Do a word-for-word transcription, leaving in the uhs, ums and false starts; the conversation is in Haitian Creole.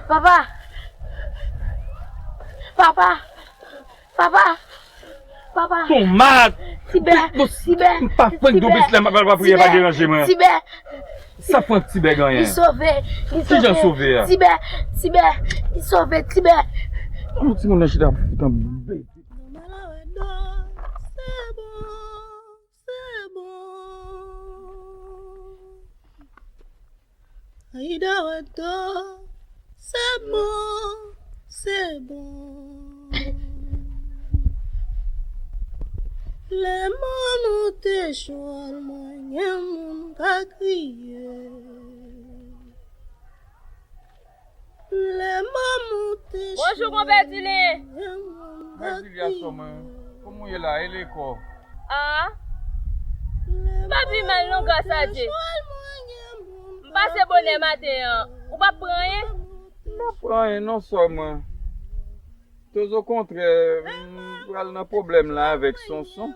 Papa! Papa! Papa! Papa! Ton mat! Tibè! Tibè! M pa prank do pis la, m pa priye, pa deranje mwen. Tibè! Sa prank Tibè genyen? Li sove! Li sove! Kijan sove a? Tibè! Tibè! Li sove! Tibè! Yon timoun nan chita pou foutan bebe. Mwen la wè do, se bon, se bon. Aida wè do, se bon, se bon. Lè manman te chwal mwen gen moun ka kriye. Lè manman te chwal mwen gen moun ka kriye. Bonjou, konpè Dilyen. Konpè Dilyen, sè mwen. Kòman w ye la? E lekò? Ah. M pa pi mal non, gras a Dye. M pase bonè maten an. Ou p ap pran anyen? M p ap pran anyen non, sè mwen. Tozokontrè, m pral nan pwoblèm la avèk Sonson.